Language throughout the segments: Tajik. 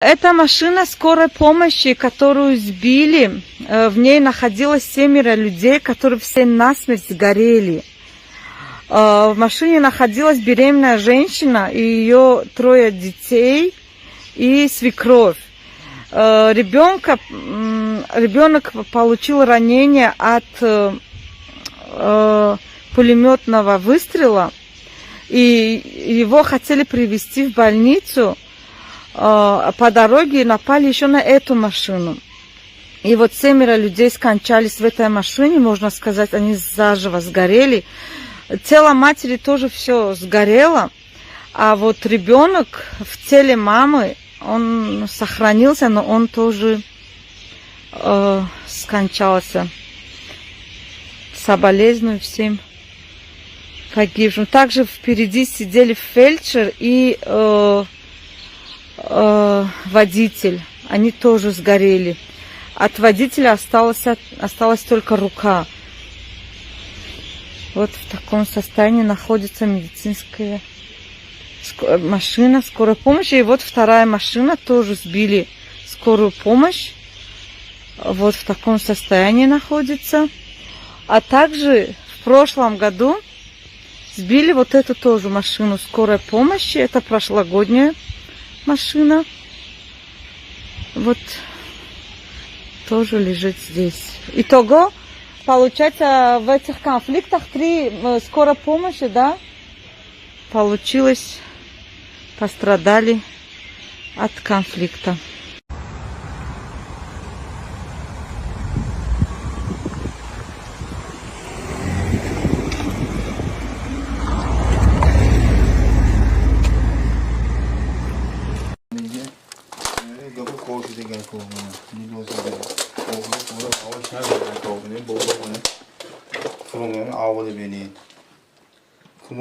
Это машина скорой помощи, которую сбили. В ней находилось 7 людей, которые все насмерть сгорели. В машине находилась беременная женщина и ее 3 детей и свекровь. Ребенок получил ранение от пулеметного выстрела, и его хотели привезти в больницу. По дороге напали еще на эту машину. И вот 7 людей скончались в этой машине, можно сказать, они заживо сгорели. Тело матери тоже все сгорело, а вот ребенок в теле мамы, он сохранился, но он тоже скончался. Соболезную всем погибшим. Также впереди сидели фельдшер и водитель. Они тоже сгорели. От водителя осталась только рука. Вот в таком состоянии находится медицинская машина скорой помощи. И вот вторая машина, тоже сбили скорую помощь. Вот в таком состоянии находится. А также в прошлом году сбили вот эту тоже машину скорой помощи. Это прошлогодняя машина. Вот тоже лежит здесь. Итого, получается, в этих конфликтах 3 скорой помощи, да, получилось, пострадали от конфликта.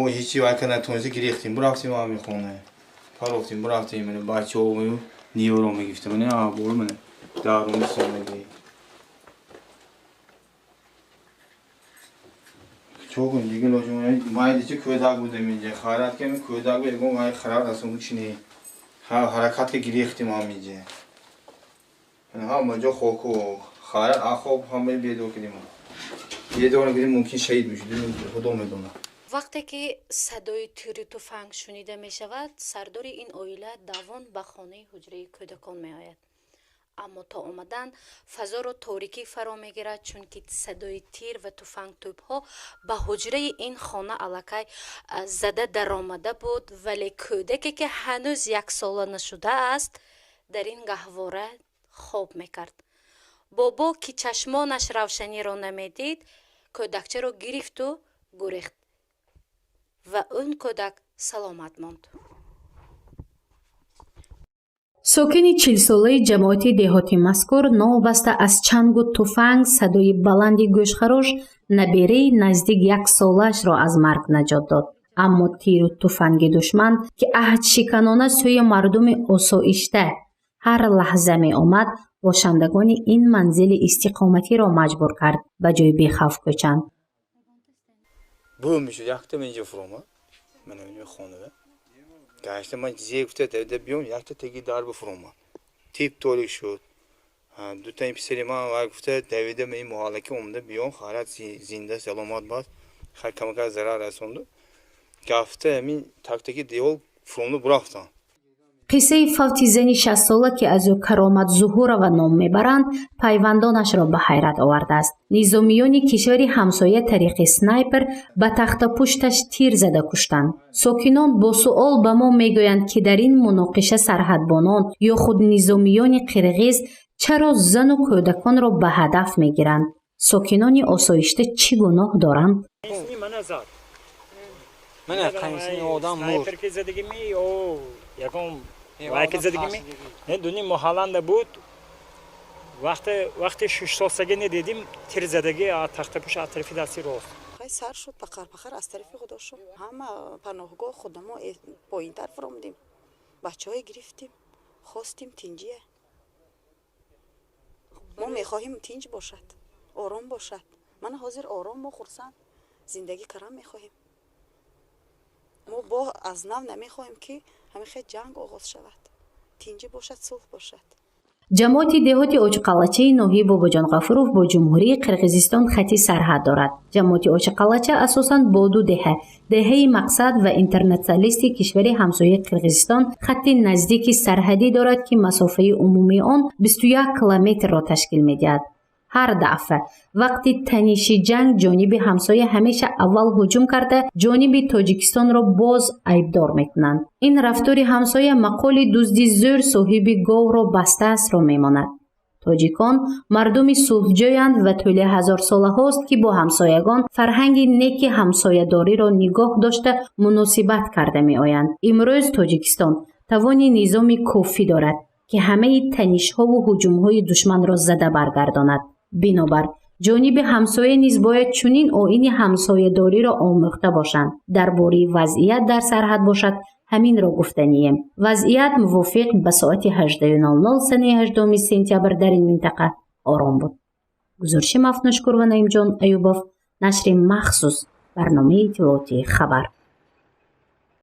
мо ҳеҷи вайка натонисти гирехтем, бурафтем ҳами хона, парофтем, бурафтем, мана бачаҳо ниёро мегирифтем, мана абор, мана даруни сонагӣ. Чо кунем дига лоҷум майдичи кӯдак будем инҷа, хайрат ки кӯдак буд, ягон вай харар расонду чине. Ҳаракат ки гирехтем ҳаминҷа. Ҳама ҷо хоку хайрат ахоб ҳамаи бедор кардем. Бедор кардем, мумкин шаҳид мешудем, худо медонад. Вақте ки садои тири туфанг шунида мешавад, сардори ин оила давон ба хонаи ҳуҷраи кӯдакон меояд. Аммо то омадан фазоро торикӣ фаро мегирад, чунки садои тир ва туфангтӯбҳо ба ҳуҷраи ин хона аллакай зада даромада буд, вале кӯдаке ки ҳанӯз яксола нашудааст, дар ин гаҳвора хоб мекард. Бобо, ки чашмонаш равшаниро намедид, кӯдакчаро гирифту гурехт ва он кӯдак саломат монд. Сокини 40-солаи ҷамоати деҳоти мазкур новобаста аз чангу туфанг, садои баланди гӯшхарош набераи наздик яксолаашро аз марг наҷот дод. Аммо тиру туфанги душман, ки аҳдшиканона сӯи мардуми осоишта ҳар лаҳза меомад, бошандагони ин манзили истиқоматиро маҷбур кард ба ҷои бехавф кӯчанд. Бу мешуд, якта инҷо фуромад, мана ин хона. Гашта ман зе гуфта давида биём, якта теги дарба фуромад. Тип торик шуд. Дута ин писари ман вай гуфта давида ин муҳаллаки омада биём, хайрат зинда саломат бад, хай камакак зарар расонду. Гафта ҳамин тактаки девол фуромду бурафтам. Қиссаи фавти зани 60-сола, ки аз ӯ Каромат Зуҳурова ном мебаранд, пайвандонашро ба ҳайрат овардааст. Низомиёни кишвари ҳамсоя тариқи снайпер ба тахтапушташ тир зада куштанд. Сокинон бо суол ба мо мегӯянд, ки дар ин муноқиша сарҳадбонон ё худ низомиёни қирғиз чаро зану кӯдаконро ба ҳадаф мегиранд? Сокинони осоишта чӣ гуноҳ доранд? Вайки задагими не дуни муҳалланда буд. Вақте 6 солсаги недидим тир задаги тахтапӯш аз тарафи дасти рост. Хай сар шуд пақар пақар аз тарафи худо шуд. Ҳама паноҳгоҳ худамо поинтар фуромдем. Бачаҳое гирифтем, хостем тинҷия. Мо мехоҳем тинҷ бошад, ором бошад. Мана ҳозир ором, мо хурсанд зиндагӣ кардан мехоҳем. Мо бо аз нав намехоҳем, ки ҳамин хел ҷанг оғоз шавад. Тинҷӣ бошад, сулҳ бошад. Ҷамоати деҳоти Очқалачаи ноҳияи Бобоҷон Ғафуров бо Ҷумҳурии Қирғизистон хати сарҳад дорад. Ҷамоати Очқалача асосан бо ду деҳа, деҳаи Мақсад ва Интернатсиалисти кишвари ҳамсояи Қирғизистон, хатти наздики сарҳадӣ дорад, ки масофаи умумии он 21 километрро ташкил медиҳад. Ҳар дафъа вақти таниши ҷанг ҷониби ҳамсоя ҳамеша аввал ҳуҷум карда, ҷониби Тоҷикистонро боз айбдор мекунанд. Ин рафтори ҳамсоя мақоли «дузди зӯр соҳиби говро бастаастро» мемонад. Тоҷикон мардуми сулҳҷӯянд ва тӯли ҳазорсолаҳост, ки бо ҳамсоягон фарҳанги неки ҳамсоядориро нигоҳ дошта, муносибат карда меоянд. Имрӯз Тоҷикистон тавони низоми кофӣ дорад, ки ҳамаи танишҳову ҳуҷумҳои душманро зада баргардонад. Бинобар ҷониби ҳамсоя низ бояд чунин оини ҳамсоядориро омӯхта бошанд. Дар бораи вазъият дар сарҳад бошад, ҳаминро гуфтанием: вазъият мувофиқ ба соати 18:00 санаи 18 сентябр дар ин минтақа ором буд. Гузориши Мафнушкур ва Наимҷон Аюбов, нашри махсус барномаи иттилоотии «Хабар».